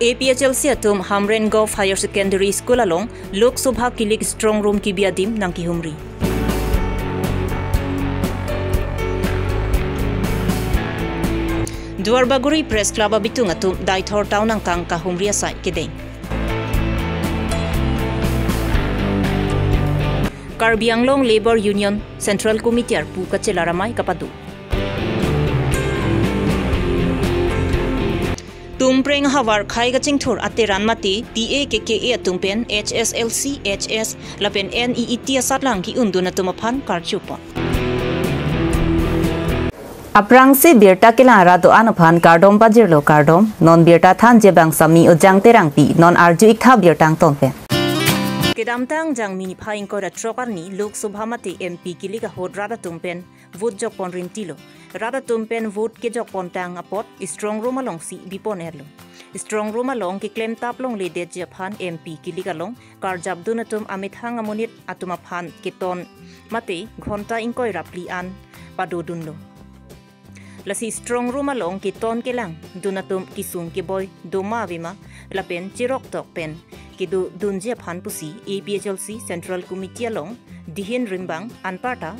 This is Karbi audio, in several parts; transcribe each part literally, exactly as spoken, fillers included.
A P H L C atum Hamren Govt Higher Secondary School along Lok Sabha kilik strong room kebi adim nangkehumri. Duarbagori Press Club abitung atum Deithor town angkang kahumri asai kedeng. Karbi Anglong Labour Union Central Committee arpu kachelar amei kapado. Tumpreng havar khei kachingthur ateran mate T A K K A atum pen H S L C, H S lapen N E E T asatlang ke-undun atum aphan karchupon. Aphrangsi birta kelang rat do-an aphan kardom pajirlo kardom, non birta thanji abang Sami Ojang Terangpi, non arju-ik tha birta angton pen. Kedamtang Jangmi niphai ingkoi ra throk arni Lok Sabha mate M P kilik ahut rat atum pen vote jokpon rinti lo. Rat atum pen vote kejokpon tang apot strong room alongsi bipon erlo. Strong room along keklem tap longledetji aphan M P kilik along karjapdun atum amethang amonit atum aphan keton mate ghonta ingkoi ra phli an padodunlo. Lasi strong room along keton kelangdun atum kesung keboi doma avema lapen cheroktok pen kedodunji aphan pusi A P H L C Central Committee along dihin rimbang anparta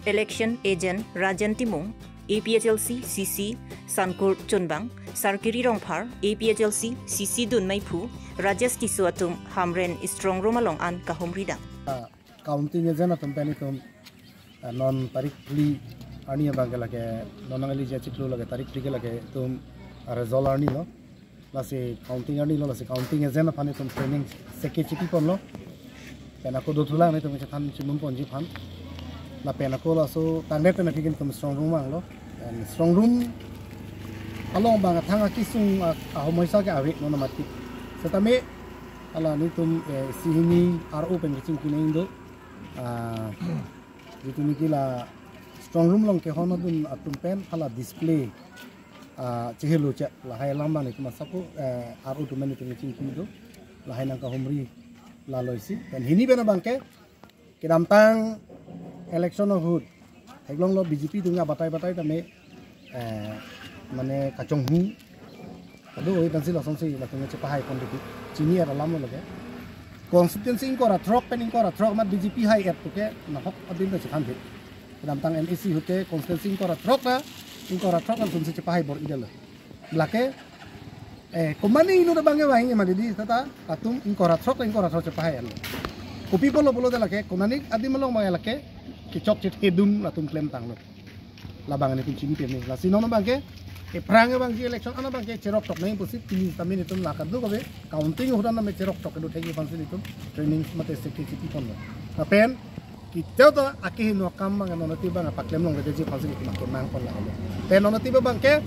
election agent Rajen Timung, A P H L C C C Sankur Chunbang, Sarkiri Rongphar, A P H L C C C dunmeiphu Rajesh Tisso atum Hamren strong room along an kahumri dam. Counting agent atum pen itum, ah, non tarik phli arni abang ke lake, non nangliji achiklo lake tarik phli ke lake itum, ah, result arni lo. Lasi counting arni lo, lasi counting agent aphan itum training seke chipi ponlo. Pen ako dothulang itum chethan chimun ponji aphan. Lapen ako laso tangdet pen aphi ke itum strong room vanglo. Pen strong room along abang athang akesung a-, ahomoisa ke avek non mati. Setame hala nelitum, eh, isi hini R O pen kachingki nang do. Ah, nelitum ke la strong room along kehon adun atum pen hala display, ah, chehelo che lahai alam abang nelitum asap, eh, R O atum pen nelitum kachingki do. Lahai nangkahumri lalo isi. Pen hini pen abang ke kedamtang election ahut theklonglo B J P atum abatai batai tame, eh, mane kachonghu. Ado oi pensi lasonsi latum chepahai pon deki. Chini er alam lo lake. Constituency ingkoi ra throk pen ingkoi ra throk amat B J P hai-et puke nahok adim ta chephan dek. Kedamtang M A C ahut ke constituency ingkoi ra throk ra, ingkoi ra throk ra latumsi chepahai bor-idetlo. Lake, eh, komane inut abang ke vangji ma didi, tata latum ingkoi ra throk, ingkoi ra throk chepahai erlo. Kopi pulo pulo de lake, konane adim along abang lake kechok chethedun latum klemtanglo. Labang nelitum chini peme. Lasi non abang ke, ephrang abangji election an abang ke cheroktok nang pusi pini tame nelitum la kadokave counting ahut an tame cheroktok kedo thekji aphansi nelitum training mate seke chipi ponlo. Lapen kejut ta akehingno akam abang non nelitum abang paklem longledetji aphansi nelitum ako nangpon lalo. Pen non nelitum abang ke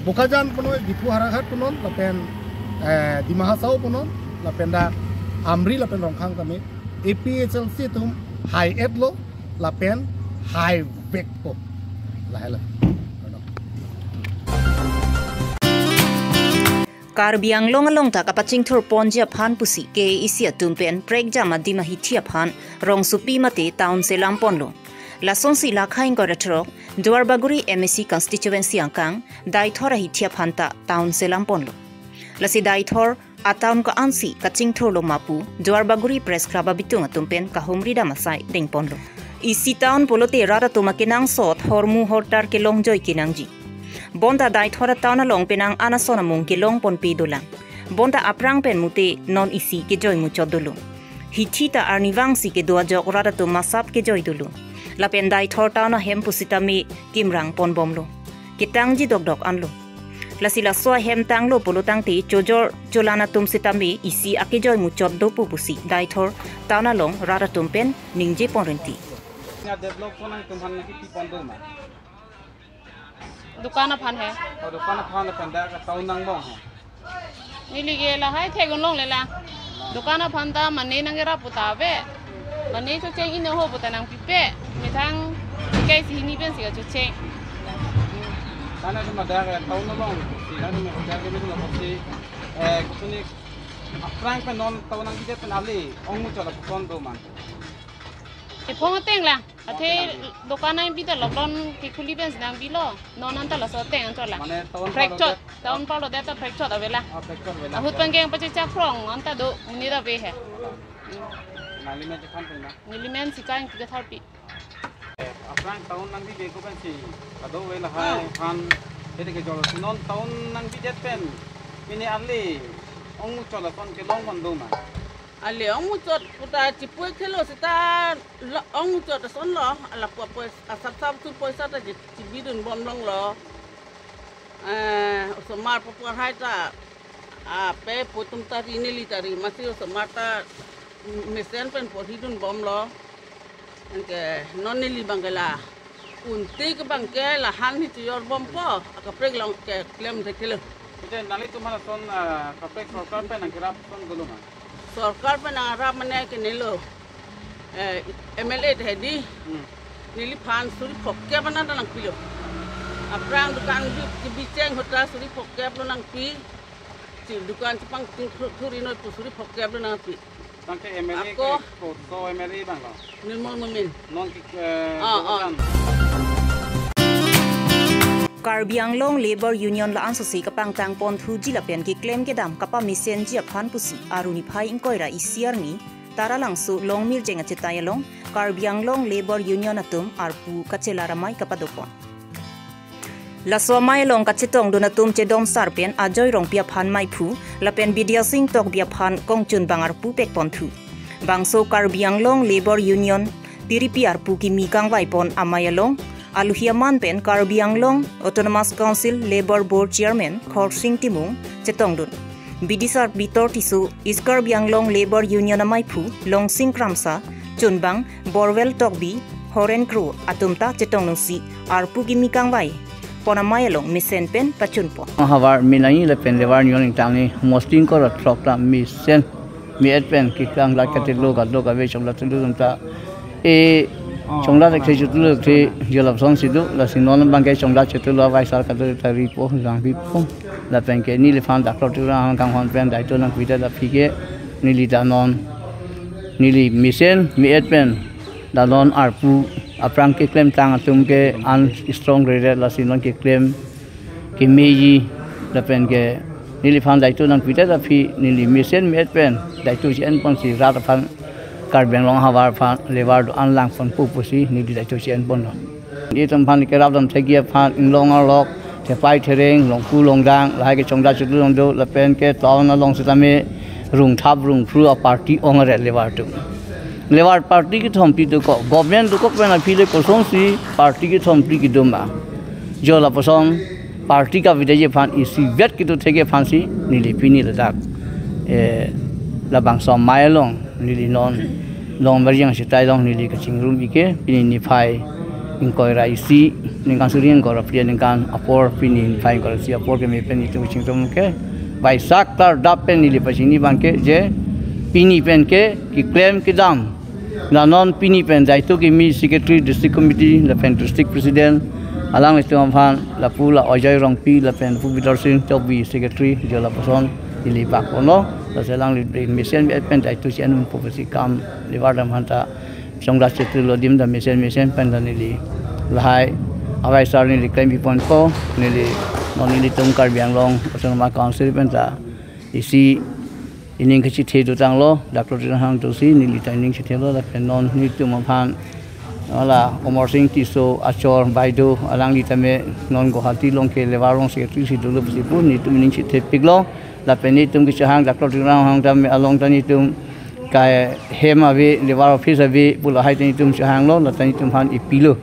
Bokajan punon, Diphu Howraghat punon, lapen, eh, Dima Hasao punon, lapen dak Amri lapen Rongkhang tame A P H L C atum hai-etlo lapen haivekpo. Lahai lo. Karbi Anglong along ta kapachingthur ponji aphan pusi K A A C atum pen prekjam adim ahithi aphan rongsopi mate town selam ponlo. Lasonsi la khei ingkoi ra throk Duarbagori M A C constituency angkang Deithor ahithi aphan ta town selam ponlo. Lasi Deithor atown ko-ansi kachingthurlo ma pu Duarbagori Press Club abitung atum pen kahumri dam asai dengponlo. Isi town pulote rat atum akenangsot hormu hortar kelongjoi kenangji. Bonta Deithor atown along penang an ason amung kelong ponpe dolang. Bonta aphrang pen mute non isi kejoi muchot dolo. Hithi ta arnivangsi kedo ajok rat atum masap kejoi dolo. Lapen Deithor town ahem pusitame kimrang ponbomlo. Ketangji dokdok anlo. Lasi laso ahem tanglo pulo tangte chojor cholan atum sitame isi akejoi muchot dopo pusi Deithor town along rat atum pen ningje pon rinti. Ya develop ko nangtum aphan nangkipi pon do ma? Dukan aphan he. Oh, dukan aphan lapen dak town angbong he. Neli ke lahai theklong longle la. Dukan aphan ta mane nangkerap puta ave. Mane chocheng inut ho puta nangpipe. Methang kai si hini pensi kachocheng. Tane cuma dak town along si, tane cuma dak ini cuma si, eh, kusuni aphrang pen non town nangkedet pen ale ong muchot lapuson do ma? Ephong ateng lang. Athe dokan nangpi ta lockdown kekhuli pensi nangpilo. Non anta laso ateng anchot lang. Mane town Prekchot, part of that. Town part of that ta prekchot ave lang. Ah, prekchot ave lang. Ahut pangkeng pachechak krong anta do monit ave he. Nangli men chephan pen na? Neli men Sika Ingti Katharpi. Eh, aphrang town nangpi beko pensi kadokave lahai Ah. aphan. Ede kejor si non town nangpidet pen pine arle ongmuchot ason kelong pon do ma? Arle ongmuchot puta chipu-ik thelo seta lo, ongmuchot ason lo, ala pu apoi asap sap tu poisa ta chi-, chibidun bom longlo. Eh, osomar papu arhai ta, ah, pe putum ta ri neli ta ri, masi osomar ta mesen pen porhidun bomlo. Anke non neli abang ke la unti ke abang ke la han hi chijor bompo, akaprek along keklem thekthelo. Ite nanglitum aphan ason, ah, kaprek sorkar pen nangkerap ason dolo ma? Sorkar pen nangrap mane ke nelo. Eh, M L A te hedi. Hmm. Neliphan suri phongkep ana ta nangpilo. Aphrang dukan bi, kebi cheng ahut ta suri phongkep lo nangpi. Si dukan chepang ting thur, thur inoi pu suri phongkep lo nangpi. Tangke M L A Ako. ke koso M L A abang lo? Nirmal Momin. Non ke, eh, Ah, ah. Dokan. Karbi Anglong Labour Union la-an sose kapangtang pon thuji lapen keklem kedam kapamesenji aphan pusi Aru niphai ingkoi ra isi arni Taralangso Longmirjeng achetai along Karbi Anglong Labour Union atum arpu kachelar amei kapado pon. Laso amei along kachetongdun atum chedom sar pen Ajoy Rongpi aphan meiphu lapen Bidya Sing Tokbi aphan kongchunbang arpu pek pon thu. Bangso Karbi Anglong Labour Union tiripi arpu kimi kangvai pon amei along alohi aman pen Karbi Anglong Autonomous Council Labour Board Chairman Khorsing Timung chetongdun. Bidisar Bitor Tisso, East Karbi Anglong Labour Union ameiphu Longsing Kramsa, chunbang Borwell Tokbi, Horen Kro atum ta chetongdunsi arpu kimi kangvai pon amei along mesen pen pachun pon. Havar minai lapen Labour Union ingtang ni mosting kor atrok ta mesen mi-et pen keklang la katelo kadokave chongla telo atum ta e chongla thekthe chotelo thekthe jolap song si do, lasi non abang ke chongla chotelo avaisar kadokave ta ripo, langpipo. Lapen ke neliphan Doctor Tuliram Ronghang kanghon pen daito nangpidet aphi ke neli ta non neli mesen mi-et pen la non arpu aphrang keklemtang atum ke an strong rere, lasi non keklem kemeji lapen ke neliphan daito nangpidet aphi neli mesen mi-et pen daito che-en ponsi rat aphan Karbi Anglong havar aphan Labour do-an lang ponpo pusi neli daito che-en ponlo. Itum aphan kerap dam thekji aphan inglong arlok thepai thereng longku longdang lahai ke chongda chutlu longdo lapen ke town along setame rungthap rungphru a-party ong-re Labour atum. Labour party kethompi dokok, government dokok pen aphi le kosonsi party kethompi kedo ma? Jo lapuson party kavedeji aphan isivet kedo thekji aphansi neli pini ladak, eh, labangso amei along neli non Longmirjeng achetai along neli kachingrum-ik ke pini niphai ingkoi ra isi ningkan suri ingkoi ra phli aningkan apor, pini niphai ingkoi ra isi apor keme pen itum kachingrum ke Vaisak kardap pen neli pachini abang ke je pini pen ke keklem kedam la non pini pen daito kimi Secretary, District Committee lapen District President alanglitum aphan lapu la Ajoy Rongpi lapen pu Bidor Sing Tokbi Secretary jo lapuson neli bak ponlo, lasi alangli mesen mi-et pen daito che-en ponpo pusi kam Labour atum aphan ta chongda chotelo adim ta mesen mesen pen ta neli lahai avaisar neli klempi ponpo, neli non nelitum Karbi Anglong Autonomous Council pen ta isi ining kachethe dotanglo, Doctor Tuliram Ronghang atumsi neli ta ining chethelo lapen non nelitum aphan la Amarsing Tisso achor baido alangli tame non Guwahati along ke Labour along secretary si dolo pusi pu nelitum ining chethepiklo lapen nelitum kechehang Doctor Tuliram Ronghang tame along ta nelitum kahem ave, Labour office ave pu lahai ta nelitum chehanglo, la ta nelitum aphan ipilo.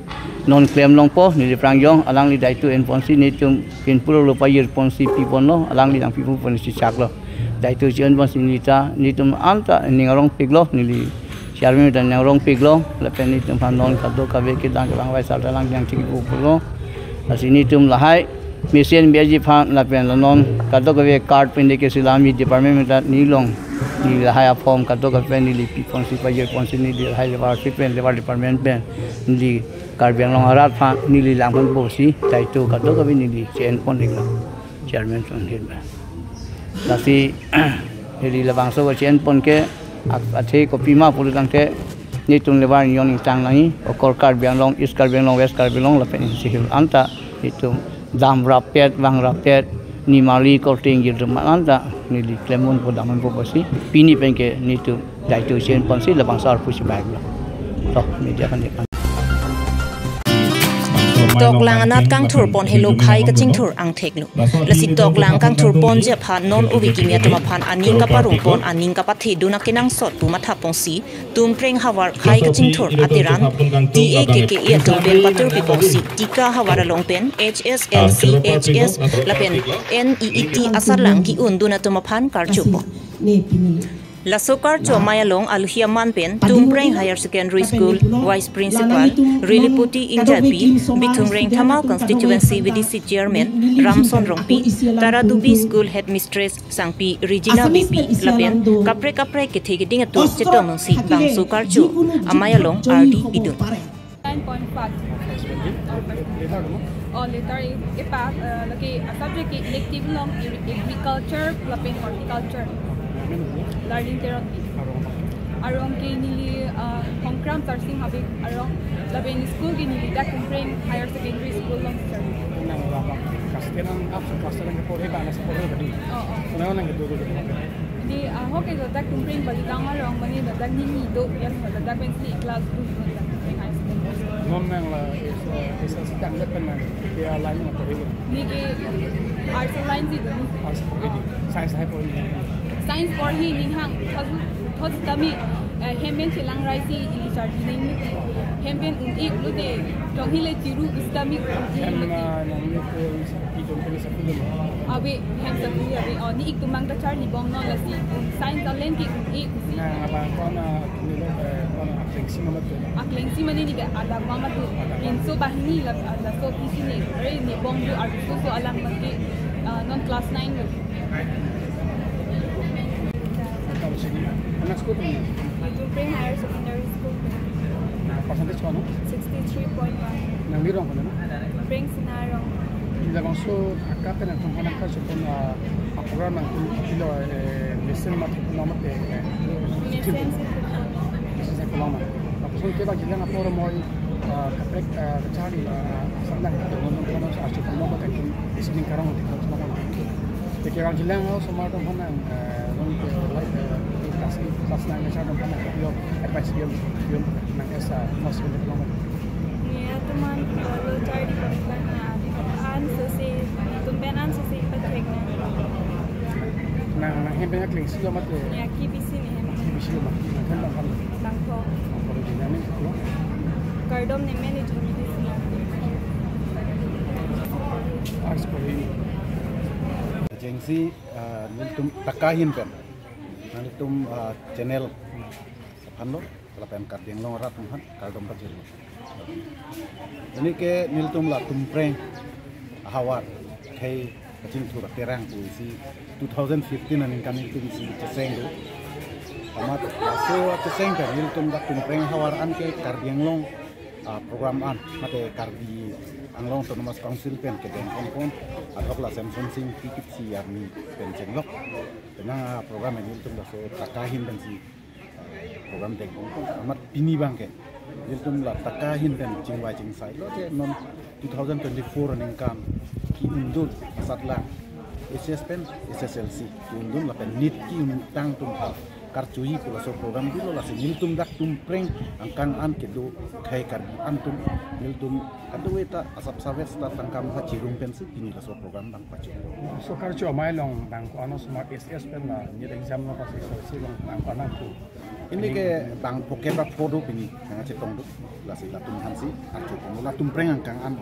Non klem longpo, neli aphrang jong alangli daito en ponsi nelitum pinpuro lo pajir ponsi pi ponlo, alangli nangpipo ponsi chaklo. Daito che-en ponsi neli ta, nelitum anta ning arongpiklo, neli chairman ta ning arongpiklo, lapen nelitum aphan non kadokave kedang kelang avaisar ta alang nangthikpo pulo. Lasi nelitum lahai mesen mi-etji aphan lapen la non kadokave card pinde ke silami department ta neli along neli lahai a-form kadokave neli pi ponsi pajir ponsi neli lahai Labour office pen Labour department pen neli Karbi Anglong arat aphan neli lang ponpo pusi daito kadokave neli che-en pon-iklo chairman atum ahin pen. Lasi neli labangso che-en pon ke ak-, athe kopima pulo tangte Netum levar yon ingtang nangji, okor Karbi Anglong, East Karbi Anglong, West Karbi Anglong, lapen isi hill anta, netum dam rapet, vang rapet, nimali korte ingjir dum anta, neli klemponpo damponpo pusi, pini penke netum daito isi ponsi labangso arpu si bai lo. To, media kan depan. Toklang anat kangthurpon helo khai kachingthur angthek lo. Lasi toklang kangthurponji aphan non ove kimi atum aphan aning kaparongpon aning kapathedun akenangsot pu mathaponsi Tumpreng havar khai kachingthur ateran T A K K A atum pen patur piponsi Tika havar along pen H S L C H S lapen N E E T asatlang ki-undun atum aphan karchopon. Laso karcho amei along alohi aman pen Tumpreng Higher Secondary School Vice Principal Rilipoti Ingjarpi, Bithung Rengthamal Constituency V D C Chairman Ramson Rongpi, Taradubi School Headmistress Sangpi Regina V P lapen kaprek kaprek kethe keding atum chetongsi bangso karcho amei along ardi pidun. Nine point five. Oh, later i, ipa, uh, lake, uh, subject ke elective along agri-, agriculture lapen horticulture. Learning Teron. Arong ke neli, uh, Hongkram Sarsing Habib arong lapen school ke neli dak Tumpreng Higher Secondary School along sir. Nang la ba class ten ang up class ten ang ke porhe ba na sa porhe ba di. Oh, oh. Nang nang ke do do. Di, ah, hoke ladak Tumpreng Balitang arong mane ladak nini do yan ladak pensi class two do ladak Tumpreng High School. Non nang la is, uh, is a sitang dak pen nang dia line ma porhe. Neke arts line si do. Arts porhe di. Science hai porhe. Science porhe ning hang. Thos, thos kami, eh, hem pen chelang rai si ili charge ning. Hem pen un-ik lo de. Tong hile chiru bis kami un-ik. Hem, ah, nang ni ko Itum puli sa puli mo. Ave, hem sa puli ave. Oh, ne-ik atum abang ta charli bom non lasi. Science alen ke un-ik si. Nang abang kona nilo, eh, kona akleng si mama tu. Akleng si mane ne ke alam mama tu. Alam. Pinso banghini la, laso isi ne. Re ne bom tu artiso so alam mati. Ah, non class nine lo. Kamu sini. Anak school tu mana? Tumpreng Higher Secondary School. Percentage ko-an? Sixty-three point one. Nang birong ko-an? Tumpreng Sina arong. Ila bangso akate nangtum aphan nangkarchopon, ah, a-program nangtum pilo, eh, mesen mati pun amat, eh, eh, mesen si pun. Mesen si pun amat. Lapuson ke bang jilang apor moi, ah, kaprek, ah, kacharli, ah, samnang nangtum aphan nangkarchopon amat nangtum isining karong nangtum aphan. Ke bang jilang osomar atum aphan nang, eh, nang ke, like, eh, class eight, class nine kachar atum aphan nang, yo, advice yo, yo, nang esa, mas yo, nang. Ne atum aphan, eh, lo charli pangpang na, an sose, tum pen an sose pathek na. Nang, nang hem pen akleng si lo mati. Ya, kibisi ne hem. Kibisi lo mati. Nang hem bang kam. Bangpho. Bangpho di nang lo. Kardom ne manage medicine. Arts porhe. Jengsi, ah, nelitum taka ahin pen. Nelitum, ah, channel aphan lo, lapen Karbi Anglong arat aphan kardom pajirlo. Pini ke nelitum la Tumpreng ahavar khai kachingthur aterang pu isi two thousand fifteen aningkan nelitum isi checheng do. Amat laso checheng pen nelitum dak Tumpreng ahavar an ke Karbi Anglong, ah, program an, mate Karbi Anglong Autonomous Council pen kedeng ponpon, adok la Semson Sing Pi kipsi army pen chenglok. Penang, ah, program ini nelitum laso taka ahin pensi program deng ponpon. Amat pini abang ke nelitum la taka ahin pen chingvai chingsai lo je non two thousand twenty-four aningkan ki-undun asatlang H S pen H S L C ki-undun lapen NEET ki-un tangtum aphan karchoji pu laso program pilo lasi nelitum dak Tumpreng angkang an kedo khai Karbi an atum nelitum kadokave ta asap saves ta tangka maha chirum pensi pini laso program abang pacho. So karcho amei along bang ko-an osomar H S pen la NEET exam lo pasi so si along bang ko-an nangpu. Pini ke bang pocket bak photo pini nangchetong do. Lasi latum aphansi archopon latum Tumpreng angkang an.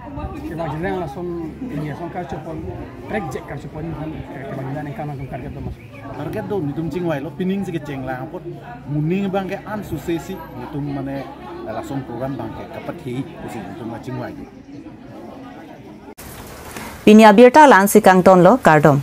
Ke bang jilang lason pini lason karchopon, prek jek karchopon aphan, eh, ke bang jilang angkang nangtum target do mas. Target do nelitum chingvai lo, pining si kecheng lang apot, moning abang ke an suse si nelitum mane lason program abang ke kapathe pusi nelitum chingvai do. Pini abirta la-ansi kangton lo, kardom.